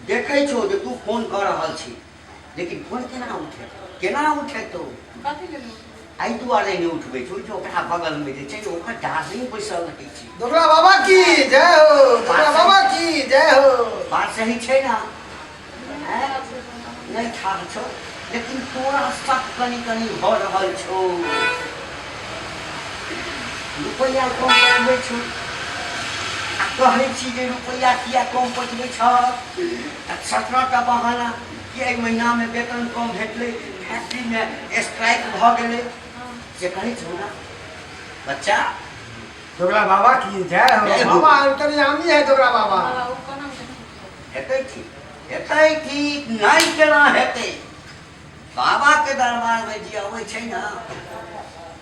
देखै छौ जे तू फोन कऽ रहल छी, लेकिन फोन केना उठेतौ, केना उठेतौ? कथी लेल नहि उठबै? एहि दुआरे नहि उठबै छौ जे ओकरा बगलमे जे छै ओकर डार्लिंग बैसल रहै छै। दोगला बाबा की जय हो, दोगला बाबा की जय हो। बात सही छै ने? आँय? नहि ठाढ़ छौ, लेकिन तोरा शक कनि कनि भऽ रहल छौ। रुपैआ कम पठबै छौ आ कहै छी जे रुपैआ किया कम पठबै छह, तऽ 17टा बहाना कि एहि महीनामे वेतन कम भेटलै, फैक्ट्रीमे स्ट्राइक भऽ गेलै, से कहै छौ ने बच्चा? दोगला बाबा की जय हो। जय हो। बाबा अंतर्यामी है दोगला बाबा। बाबा, ओ कोना ठीक हेतै? ठीक हेतै, ठीक नहि केना हेतै? बाबाके दरबारमे जे अबै छै ने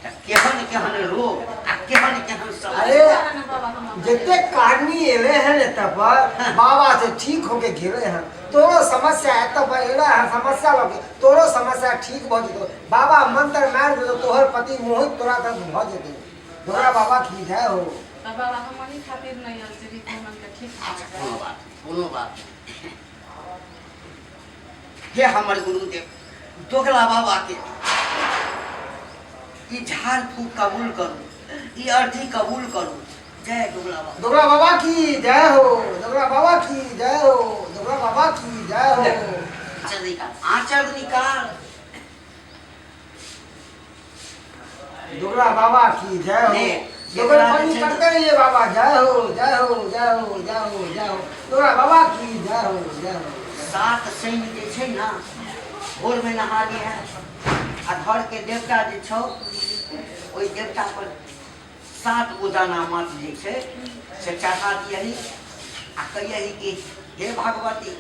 तऽ केहन केहन रोग आ केहन केहन अरे जते कारनी एले हैं एतऽ पर, बाबा से ठीक होके गेले हैं। तोरो समस्या एतऽ पर एले हैं समस्या लगे, तोरो समस्या ठीक भऽ जेतो। बाबा मंत्र मारि देतो, तोहर पति मोहित तोरा तरफ भऽ जेतै। तोरा बाबा की जय हो। तऽ बाबा, हम अही खातिर नहि आयल छी कि कोमलके ठीक भऽ अच्छा, जाय। कोनो बात नहि, कोनो बात नहि। हे हमर गुरुदेव दोगला बाबा के ई झाड़ फूक कबूल करू, ई अर्जी कबूल करू। जय दोगला बाबा। दोगला बाबा की जय हो, दोगला बाबा की जय हो, दोगला बाबा की जय हो। आँचल निकाल, आँचल निकाल। दोगला बाबा की जय हो। ले, दोगला एकरा पानी जे छै करते रहिए बाबा। जय हो, जय हो, जय हो, जय हो, जय हो, दोगला बाबा की जय हो, जय हो। सात शनि जे छै ने, भोरमे नहा लिहे आ घरके देवता जे छौ ओहि देवता पर सात गो दाना माछ जे छै से चढ़ा दियही आ कहियही कि हे भगवती,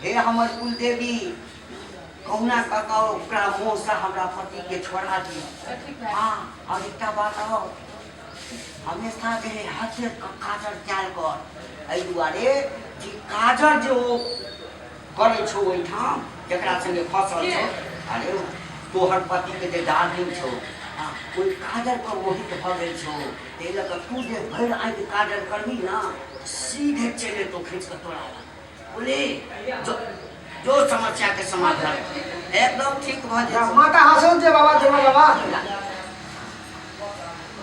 हे हमर कुलदेवी, कहुना कऽ कऽ ओकरा मुँहसँ हमरा पतिके छोड़ा दिअ। तऽ ठीक भए हँ, आओर एकटा बात आओर, हमेशा जे है हाथे काजर कयल कर, एहि दुआरे जे काजर जे ओ करै छौ ओहिठाम जकरा सङ्गे फँसल छौ। अरे तोहर पतिके जे डार्लिंग छौ, हँ, ओहि काजर पर मोहित भऽ गेल छौ। ताहि लऽ कऽ तू जे भरि आँखि काजर करबही ने, सीधे चलि एतौ खींच कऽ तोरा लग। बोले जो जो समस्या के समाधान एकदम ठीक भऽ जेतौ। माता हंसो जे बाबा, दोगला बाबा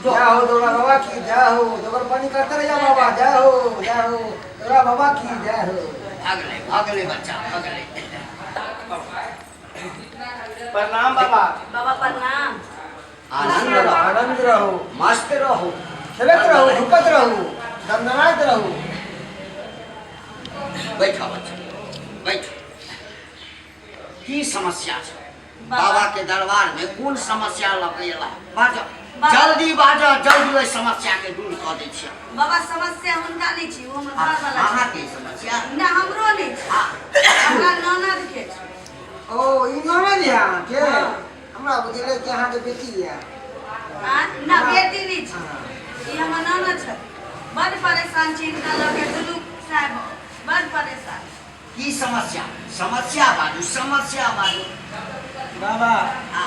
जय हो, दोगला बाबा की जय हो। दोगल पानी करते रहिए बाबा। जय हो, जय हो, दोगला बाबा की जय हो। भऽ गेलै, भऽ गेलै बच्चा, भऽ गेलै। प्रणाम बाबा। बाबा प्रणाम। आनंद रहो, आनंद रहो, मस्त रहू, खेलैत रहू, धूपैत रहू, दनदनाइत रहू। बैठ बच्चा, बैठ। की समस्या छै बाबा के दरबार में? कोन समस्या लऽ के एला? बाज जल्दी, बाज जल्दी, ओहि समस्या के दूर कऽ दै छियै। बाबा, समस्या हुनका नहि छै, ओ हमर घरवाला छै। अहाँके समस्या? नहि, हमरो नहि छै, हमरा ननद के छै। ओ, ई ननद यऽ अहाँके? हाँ। हमरा बुझलै कि अहाँके बेटी यऽ। आँ? ना, बेटी नहि छै, ई हमर ननद छथि। बड परेशान छी हिनका लऽ के, दुनू साहेब बड परेशान। की समस्या? समस्या बाजू, समस्या बाजू। बाबा, आ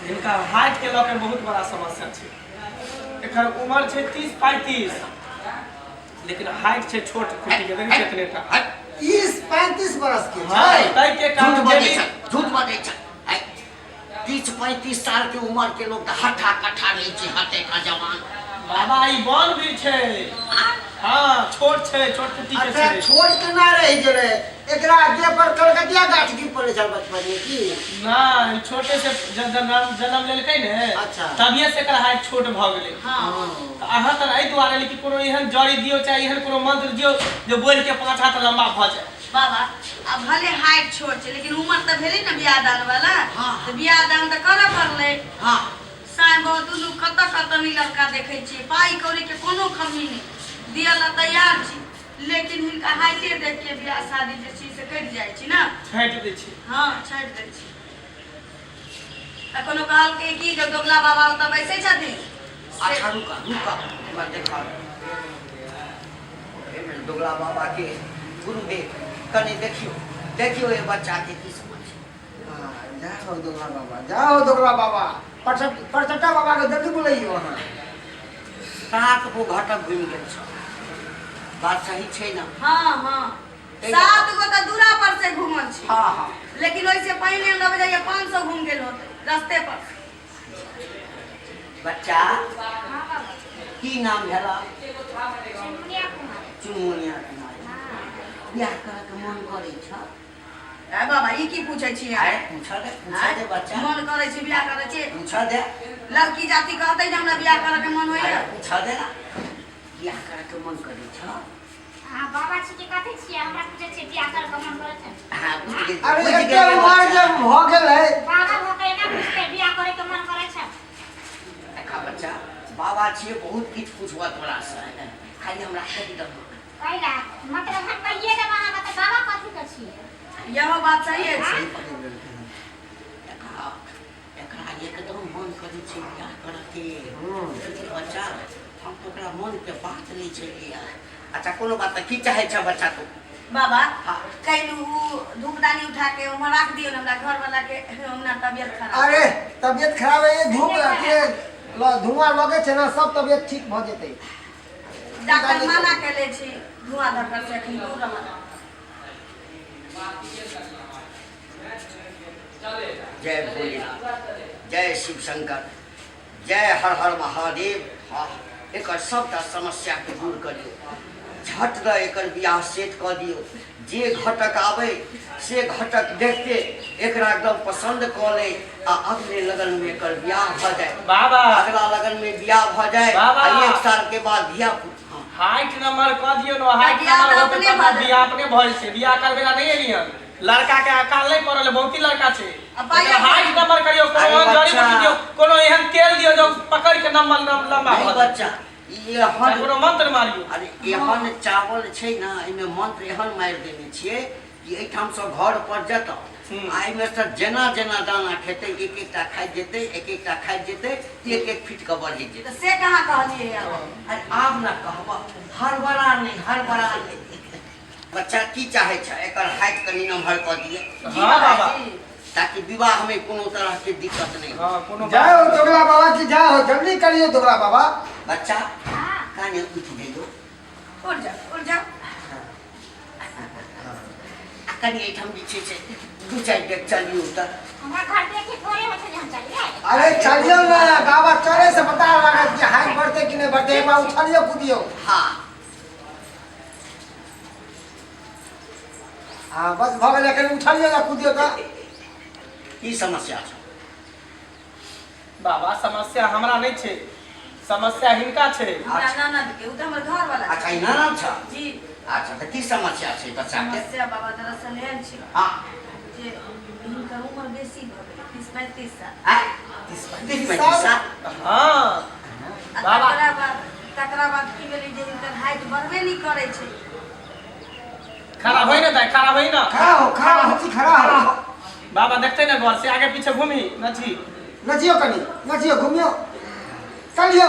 हिनका हाइट के लऽ के बहुत बड़ा समस्या छै। एकर उम्र छै 30 35, लेकिन हाइट छै छोट खुटी के, देखै छियै एतने टा। हट। 30 35 बरस के हाँ छै? ताहि के झूठ कारण बजै जे भी छै, झूठ बजै छै। 30 35 साल के उम्र के लोग तऽ हट्ठा कट्ठा रहै छै, हटे का जवान। बाबा, ई बन भी छै। हाँ, छोट छै, छोट कुटी के अच्छा छै। छोट केना रहि गेलै? एकरा देह पर कलकतिया गाछ गिर पड़लै छल बचपन में की? ना, ई छोटे से जन्म जन्म लेलकै ने, तभिए से एकर हाइट छोट भऽ गेलै। तऽ अहाँ तऽ एहि दुआरे लेकिन कोनो एहन जड़ी दियौ, चाहे एहन कोनो मंत्र दियौ जे बोलि के 5 हाथ लम्बा भऽ जाय। बाबा, आब भले हाइट छोट छै, लेकिन उमर तऽ भेलै ने बियाह दान वाला। तऽ बियाह दान तऽ करऽ पड़लै। साँय बहु दुनू कतऽ कतऽ नहि लड़का देखै छियै, पाइ कौड़ीके कोनो कमी नहि, दिअ लए तैयार छी, लेकिन हिनका हाइटे देख के बियाह शादी जे छी से कटि जाइ छी ने। छाँटि दै छी। हँ, छाँटि दै छी। तऽ कोनो कहलकै कि जे दोगला बाबा ओतऽ बैसै छथिन से। अच्छा, रुका रुका, हमरा देखा दोगला बाबा के। गुरुदेव, कनि देखियौ, देखियौ ये बच्चा के की समस्या। हाँ, जय हो दोगला बाबा, जय हो दोगला बाबा। परचट्टा बाबा के जल्दी बोलैयो अहाँ। सात गो घटक घुमि गेल छल, बात सही छै ने? हँ। ताहि सात हाँ हाँ। लेकिन ओहिसे पहिने हमरा बुझाइए 500 घूम गेल होतै रस्ते पर। बच्चा हाँ बाबा। की नाम भेला? चुनमुनिया कुमार। चुनमुनिया कुमारी। हाँ। बियाह करे के मन करै छ? ए बाबा, ई की पूछै छियै? अरे पूछ दे, पूछ दे बच्चा। मन करै छै बियाह करै छै? पूछ दे। लड़की जाति कहतै जे हमरा बियाह करे के मन होइए? अरे पूछ दे ना, बियाह करे के मन करै छ? अहाँ बाबा छी के कथी छियै? हमरा पूछै छियै बियाह करे के मन करै छै? हाँ बुझि गेल। अरे बुझि एते गेलियै उमर बच्चा। जे भऽ गेलै। बाबा भऽ के एना पूछतै बियाह करे के मन करै छै? देखा बच्चा, बाबा छियै, बहुत किछु पूछबऽ तोरा से, खाली हमरा कहि दह। कैला मतलब हम कहिए देब अहाँके तऽ बाबा कथी के छियै? इहो बात सही छै। देखा, एकरा एकदम मन करै छै बियाह करऽ के। बच्चा, हम तऽ ओकरा मन के बात नहि छलियै। अच्छा कोनो बात नहि, की चाहै छ बच्चा तू? बाबा हाँ। कैलू धूपदानी उठा के उम्हर राख दियौ ने, हमरा घर वाला के हमरा तबियत खराब। अरे तबियत खराब है, धूप के धुआं लगे छै ना, सब तबियत ठीक भऽ जेतै। डॉक्टर मना केले छी धुआं धक्कर से एखन दूर रहल। जय भोलेनाथ, जय शिव शंकर, जय हर हर महादेव। हाँ, एकर सबटा समस्या के दूर करियौ, झट दऽ एकर बियाह सेट कऽ दियौ। जे घटक आबै से घटक देखते एकरा एकदम पसंद कऽ ले आ अगले लगन में एकर बियाह भऽ जाए। बाबा अगला लगन में बियाह भऽ जाए बाबा। आ 1 साल के बाद धिया पुता। हाँ। हाइट नंबर कऽ दियौ ने, हाइट बियाह नंबर तऽ होतै अपने तब भऽ जायत। बियाह अपने भऽ जेतै। बियाह करबै ला नहि एलियन, लड़का के अकाल नहि पड़ल है, बहुत ही लड़का छै। आ पाइ एकरा हाइट नंबर करियौ, कोनो अरे एहन जड़ी बच्चा। बूटी दियौ, कोनो एहन तेल दियौ जो पकड़ के नंबर लंबा नहीं भऽ जाय। बच्चा, ई एहन कोनो मंत्र मारियौ। अरे एहन चावल छै ने, एहिमे मंत्र एहन मारि देने छियै कि एहिठाम से घर पर जेतौ आ एहिमे से जेना जेना दाना खेतै, एक एकटा खाइत जेतै, एक एकटा खाइत जेतै, एक एक फीट के बढ़ि जेतै। तऽ से कहाँ कहलियै आब? अरे आब ने कहबह, हड़बड़ा नहि, हड़बड़ा नहि। बच्चा की चाहै छ? एकर हाइट कनि नमहर कऽ दिअ। जी हाँ बाबा। जी। ताकि विवाह में कोनो तरह के दिक्कत नहीं हो। हाँ, कोनो जय हो दोगला बाबा की जय हो, जल्दी करियो दोगला बाबा। बच्चा हाँ। काने उठ जइयो। उठ जाओ, उठ जाओ। आ कनि एहिठाम जे छै से 2-4 डेग चलियौ तऽ। हमरा घर देखी थोड़े होइ छै जे हम चलियै। अरे चलियौ ना बाबा, चले से पता लागत कि हाइट बढ़तै कि नहि बढ़तै। एक बार उछलियौ कूदियौ। हाँ हाँ बस भऽ गेलै, कनि उछलियौ या कूदियौ तऽ। की समस्या छै बाबा? समस्या हमरा नहि छै, समस्या हिनका छै। हमरा ननद के, ओ तऽ हमर घर वाला। अच्छा, ई ननद छ? जी। अच्छा, तऽ की समस्या छै बच्चा के? समस्या बाबा दरअसल एहन छै हाँ। जे हिनकर उम्र बेसी भऽ गेलै, 30-35 साल। आँय? 30-35 साल? हाँ आ बाबा। तकरा बाद की भेलै जे हिनकर हाइट बढ़बे नहि करै छै। खड़ा होइ ना दाइ, खड़ा होइ ना। खड़ा हो, खड़ा हो, खड़ा हो। बाबा देखते ना गौर से, आगे पीछे घूमी नची। नचियो कनि, नचियो, घूमियो, चलियो,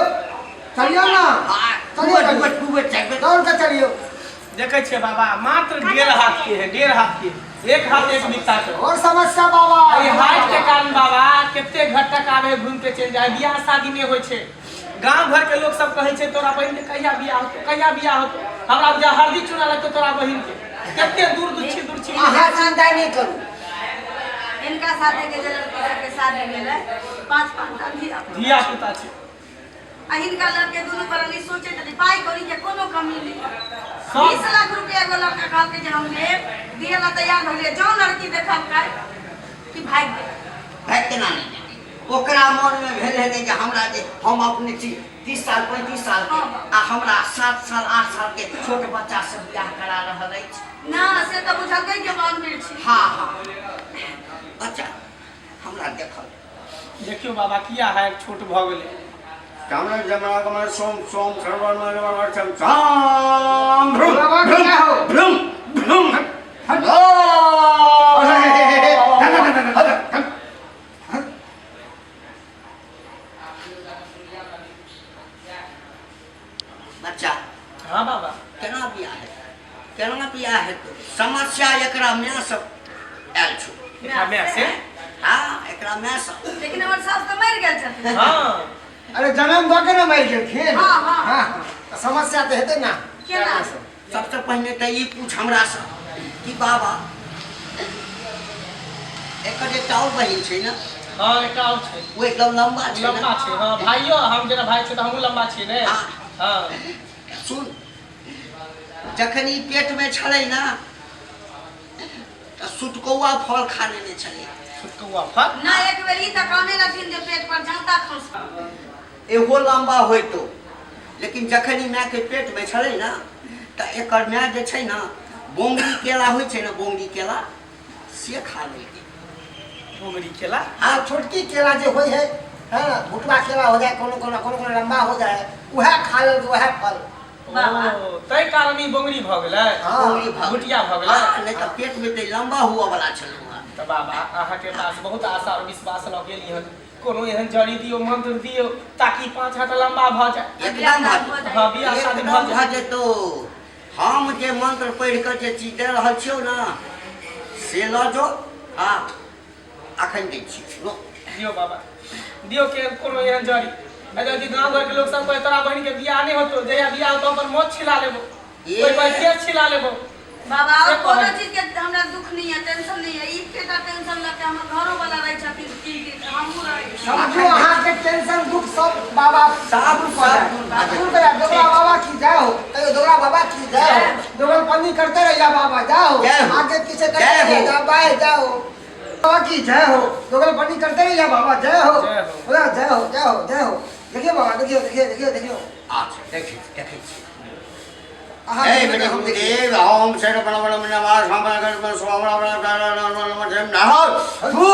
चलियो ना। हाँ, चलियो डूबे, कनि। डूबे, डूबे, दौड़ के चलियो। देखै छियै बाबा, मात्र 1.5 हाथ के है, 1.5 हाथ के, 1 हाथ 1 बित्ता के। और समस्या बाबा? एहि हाइट के कारण बाबा कते घटक आबे घूम के चलि जाए, बियाह शादी नहि होइ छै। गांव घर के लोग सब कहै छै तोरा बहिन के कहिया बियाह होतौ, कहिया बियाह होतौ, हमरा बुझा हरदी चूना लगतौ तोरा बहिन के। कते दूर दूर छी, दूर छी। अहाँ चिंता नहि करू। हिनका साथे के जे लड़की सबके शादी भेलै, 5-5 टा धिया धिया पुता छै। आ हिनका लड़के दुनू प्राणी सोचैत रहै, पाइ कौड़ी के कोनो कमी नहि। सब 20 लाख रुपया एगो लड़का कहलकै जे हम लेब, दिए ला तैयार भऽ गेलियै। जौं लड़की देखलकै कि भागि गेलै। भागि केना नहि जेतै? ओकरा मन में भेल हेतै जे हमरा जे हम अपने छी 30 साल 35 साल के आ हमरा 7 साल 8 साल के छोट बच्चा से बियाह करा रहल अछि। ना से तऽ बुझलकै जे मन में छी। हाँ हाँ बच्चा हमरा देखल। देखियौ बाबा किया हाइट छोट भऽ गेलै। कमल जमना कमल सोम सोम सर्वन मंगल चम चाम भ्रुम बाबा क्या हो? भ्रुम भ्रुम। बच्चा। हाँ बाबा। केना बियाह हेतै, केना बियाह हेतै? समस्या एकरा माय सब आयल छौ। एकरा माय से? हाँ, एकरा माय सब। लेकिन हमर सास तऽ मरि गेल छथिन। हाँ। अरे जन्म दऽ के ने मरि गेलखिन। हाँ, हाँ। हाँ, हाँ। समस्या तऽ हेतै ना। केना? सबसे पहिने तऽ ई पूछ हमरा से कि बाबा एकर एकटा आओर बहिन छै ने? हँ, एकटा आओर छै। ओ एकदम लम्बा छै ने? लम्बा छै, हँ। भाइयो हम जेना भाइ छै तऽ हमहूँ लम्बा छियै ने। हँ। हँ। सुन, जखन ई पेटमे छलै ने तऽ सुटकौआ फल खा लेने छलै। सुटकौआ फल? ना, एक बेर ई तऽ कहने रहथिन जे पेट पर जाँता खस। एगो लम्बा होइतो, लेकिन जखन ई मायके पेटमे छलै ने तऽ एकर माय जे छै ने बोंगरी केला होइ छै ने, बोंगरी केला से खा लेलकै। बोंगरी केला? आ छोटकी केला जे होइ है, है ना, भुटवा केला हो जाए, कोनो कोनो कोनो कोनो लंबा हो जाए, वएह खा लेल, वएह फल। ओ, ताहि कारण ई बोंगरी भऽ गेलै। हाँ। बोंगरी भऽ गेलै। भुटिया भऽ गेलै। हाँ, नहि तऽ पेटमे तऽ लम्बा हुअ वाला छलहुँ हँ। तऽ बाबा, अहाँके पास बहुत आशा और विश्वास लऽ गेली हन। कोनो एहन जड़ी दियौ, मंत्र दियौ, ताकि 5 हाथ लम्बा भऽ जाए। एकदम भऽ जेतौ। हाँ, बियाह शादी भऽ एकदम भऽ जाए। जेतौ। हम जे मंत्र पढ़ि कऽ जे चीज दऽ रहल छियौ ने से लऽ जो। हँ, अखन दै छी, लो। दियौ बाबा, दियौ के कोनो एहन जड़ी। अगर कि गाँव घर के लोग सब कहे तोरा बहिन के बियाह नहीं होतो, जहिया बियाह होतो अपन मोछ छिला लेबो, ए। कोई कोई केस छिला लेबो। बाबा, और से कोनो कहै। चीज के हमरा दुख नहीं है, टेंशन नहीं है। ई के टेंशन लके हमर घरो वाला रहै छथिन की की हमहूँ रहै छी। समझो अहाँके टेंशन दुख सब बाबा सब दूर कऽ सब दूर भऽ जाए, दूर कऽ जाए। दोगला बाबा की जय हो। कहियो दोगला बाबा की जय हो। दोगलपंदी करते रहिए बाबा, जय हो। जय हो। आगे पीछे करते जय हो। रहिए, बाय, जय हो। बाबा की जय हो। दोगलपंदी करते रहिए बाबा, जय हो। जय हो। बोला, जय हो, जय हो, जय हो। देखियो बाबा, देखियो, देखियो, देखियो, देखियो। अच्छा, देखै छी, देखै छी। अहाँ हे देखियो, मेरे हम देखियो। गुरुदेव, ओम श्री बण बण नमः फू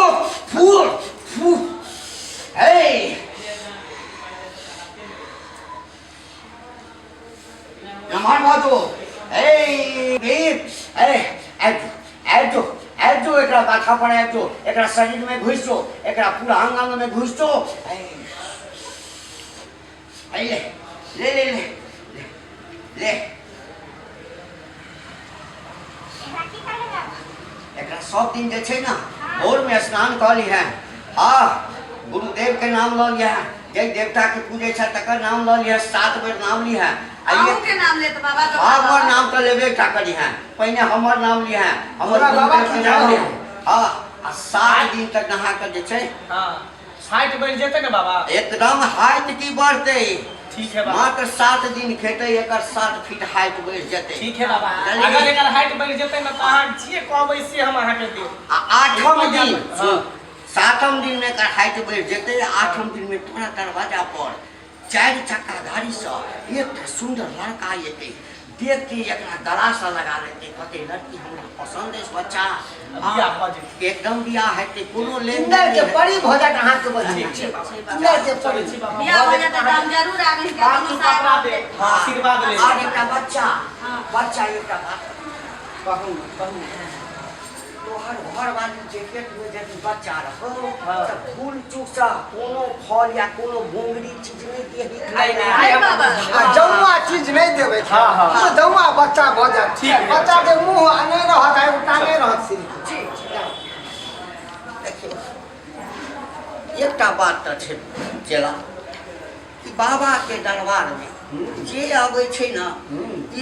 फू फू। हे नमः बाजू। हे वीर, हे आबि आबि आबि जो, एकरा माथा पर आबि जो, एकरा शरीर में घुसि जो, एकरा पूरा अंग अंग में घुसि जो। हे ले ले ले ले ले। एकरा की करबै बाबा? एकरा सब दिन जे छै ने भोरमे स्नान कऽ लिहें। हाँ, गुरुदेव के नाम लऽ लिहें, जाहि देवता के पूजै छै तकर नाम लऽ लिहें, 7 बेर नाम लिहें। आ अहूँ के नाम लेत बाबा? तो हमर नाम तऽ लेबे टा करिहें, पहिने हमर नाम लिहें, हमर तोरा बाबा गुरुदेव की के नाम जय हो। लिहें। हाँ, आ 7 दिन तक नहा कऽ जे छै। हाँ, हाइट बढ़ि जेतै ने बाबा? एकदम हाइट की बढ़तै। ठीक है बाबा। मात्र 7 दिन खेतै, एकर 7 फीट हाइट बढ़ि जेतै। ठीक है बाबा। बुझलियै? अगर एकर हाइट बढ़ि जेतै ने तऽ अहाँ जे कहबै से हम अहाँके देब। आ 8म दिन, हाँ। 7म दिन में एकर हाइट बढ़ि जेतै। 8म दिन में तोरा दरवाजा पर 4 चक्का गाड़ीसँ एकटा सुन्दर लड़का एतै, देख के एकरा गलासँ लगा लेतै, कहतै लड़की हमरा पसन्द अछि बच्चा। बियाह भऽ जेतै। एकदम बियाह हेतै, कोनो लेन सुन्दर के परी भऽ जायत अहाँके बहिन। ठीक छै बाबा। सुन्दर के चलै परी। छी बाबा। बियाह भऽ जेतै तऽ हम जरूर आबै के बात दुनू तू साहेब पकड़ा दे, हाँ। आशीर्वाद ले। आर एकटा बच्चा, हाँ। बच्चा, एकटा बात कहू, कहू। तोहर घरवाली जे पेटमे यदि बच्चा रहो हाँ। तऽ फूल चूक सँ कोनो फल या कोनो बोंगरी चीज नहि देही खाय नहीं, लए। नहीं, नहीं बाबा। आ जौआ चीज नहि देबै। हाँ, हाँ। तो जौआ बच्चा भऽ जायत। ठीक है। बच्चा के मुँह नहि रहत, आ एगो टांगे रहत सिर्फ। देखियौ, एकटा बात तऽ छै चेला कि बाबाके दरबारमे जे अबै छै ने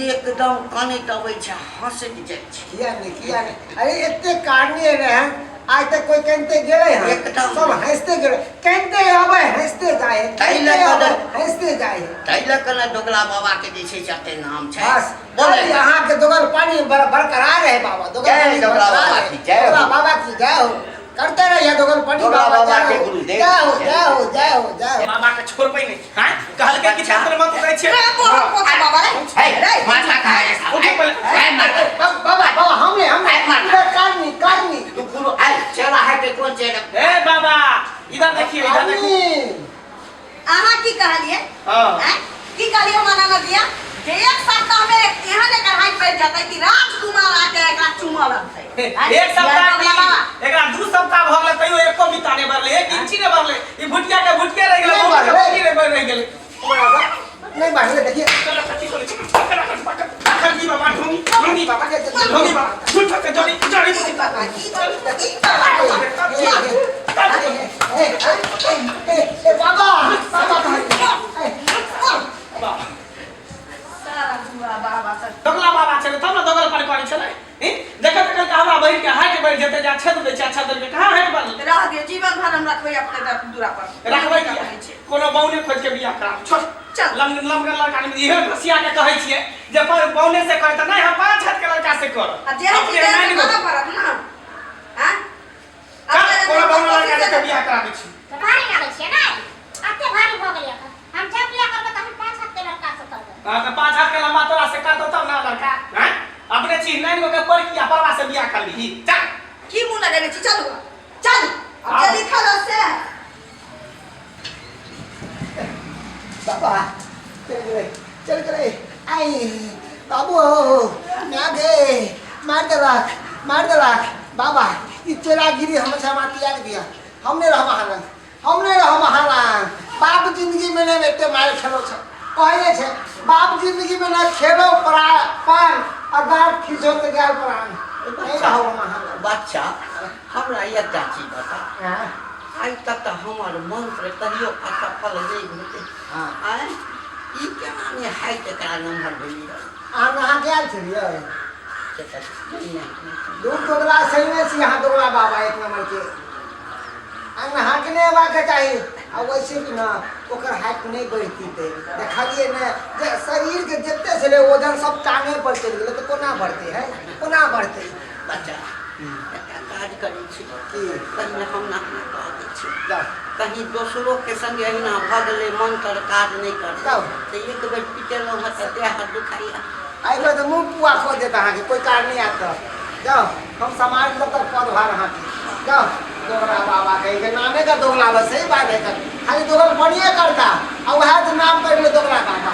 एकदम कनैत अबै छै, हँसैत जाइ छै। किया नहि, किया नहि? अरे, एते कारणी एलै हन, आइ तक कोई कनिते गेलै हन? एकदम। सब हँसिते गेलै, कनिते अबै हँसिते जाइ है, ताहि लऽ कनिते कऽ अबै हँसिते जाइ है। ताहि लऽ कऽ ने दोगला बाबाके जे छै से एते नाम छै। बस बोले। खाली अहाँके दोगल पानी बरकरार रहे बाबा, दोगल जय पानी दोगला बरकरार बाबा रहे। की जय हो। दोगला बाबा की जय हो। करते रहिए दोगल पानी दोगला बाबा, बाबा जय के हो। गुरुदेव जय हो, की जय हो, जय हो, जय हो। बाबा के छोड़बै नहि। हाँ, कहलकै कि बच्चा। तंत्र मंत्र दै छियै। रे, बोलो, बोलो, बाबा रे। हे, रे। माथा खाए। उठू पहिले। हे, माथा। बाबा, बाबा, हमने हमने आइ मार। इधर कारनी, कारनी। तू गुरु आइ चेला है के कोन चेला? ए बाबा, इधर देखिए, इधर देखिए। कारनी। अहाँ की कहलिए? हाँ। आँय? की कहलिए हमरा ननदिया जे एक सप्ताह में एहन एकर हाइट बढ़ि जेतै कि राजकुमार आके एकरा चूमऽ लगतै। आँय? एक सप्ताह दोगला की? बाबा। एकरा 2 सप्ताह भऽ गेलै, तैयो एको बीता नहि बढ़लै, 1 इंची नहि बढ़लै। ई भुटिया के भुटिया रहि गेलै, नहि बहुत के बढ़लै। भुटिये नहि रहि गेलै। नहीं बढ़ले, देखिए। चलो, कथी बोलै छी? पकड़, पकड़, पकड़। पकड़, ई बाबा, ढोंगी, ढोंगी बाबा, ढोंगी बाबा, झूठो के जड़ी, जड़ी बूटी। बाबा, ई बाबा, ई बाबा। ए, ए, ए, ए, बाबा, बाबा, ए, सारा बुआ बाबा सब दोगला बाबा छलै तब ने दोगल पर करै छलै। ई देखत देखत हमरा बहिन के हाइट बढ़ि जेतै जे अच्छत दै छै, अच्छत देलकै, कहाँ हाइट बढ़लै? रह दियौ, जीवन भर हम रखबै अपने दूरा पर। रखबै की किया? कहै छै? कोनो बौने खोजि के बियाह करा, छोड़। चल। लम लमगर लड़का नहि, इहे रसिया के कहै छियै जे पर बौने से करे, तऽ नहि, हम 5 हाथ के लड़का से करब। आ जे होइ अपने छै नहि से गो। करऽ पड़त ने। आँय? चल, अपने कोनो बौना लड़का कोशिश के बियाह करा दै छी। तऽ भारी लागै छियै नहि? अते भारी भऽ गेलै एखन। हम जब बियाह करबै तऽ हम 5 हाथ के लड़का से करबै। हाँ, तऽ 5 हाथ के लम्बा तोरा से करतौ तब ना लड़का। हैं, अपने छी नाइन गो के पर किया परवा से बियाह कर लीही? चल। की मुँह लगेने छी? चलू चल, अब आओ। जे लिखल हो से। बाबा चल गए, चल गए। आई बाबू हो ना गे, मार देलक, मार देलक बाबा। ई चेलागिरी हमेशा हमरा त्याग दिया। हम नहीं रहब अहाँ लग, हम नहीं रहब अहाँ लग। बाप जिंदगी में नहीं एते मार खेलो छे, कहले छे बाप जिंदगी में ना खेलो पान आ गाँठ खींचो तो गेल प्राण। नहीं रहब हम अहाँ लग। बच्चा, हमरा एकटा चीज बता। हाँ। आइ तक तऽ हमर मंत्र कहियो असफल नहि भेलै। हाँ। आँय, ई केना नहि हाइट एकरा नम्बर भेलै? अहाँ नहा के आयल छलियै? से तऽ नहि नहि। दू दोगला सही में छी अहाँ, दोगला बाबा एक नंबर के। आ नहा के नहीं अयबाक चाही। आ वैसे भी ना ओकर हाइट नहीं बढ़ती, ते देखलिए ने जे शरीर के जते छलै वजन सब टांगे पर चलि गेलै, तऽ कोना बढ़तै है, कोना बढ़तै? बच्चा, एकटा काज करै छी। की? पहिने हम नहा कऽ अबै छी। जाउ। कहीं दोसरो के संगे अहिना भऽ गेलै, मंत्र काज नहि करतै। जाउ। तऽ एक बेर पिटेलहुँ हँ तऽ देह हाथ दुखाइया। एहि बेर तऽ मुँह पुआ खो देत अहाँके, कोइ कार नहीं आयत तऽ जाउ, हम समाज तब तक पदभार अहाँके। जाउ। दोगला बाबा कही के नामे का दोगला बस, सही बात है, खाली दोगल बनिए करता आ वएह तऽ नाम पड़ि गेलै दोगला बाबा।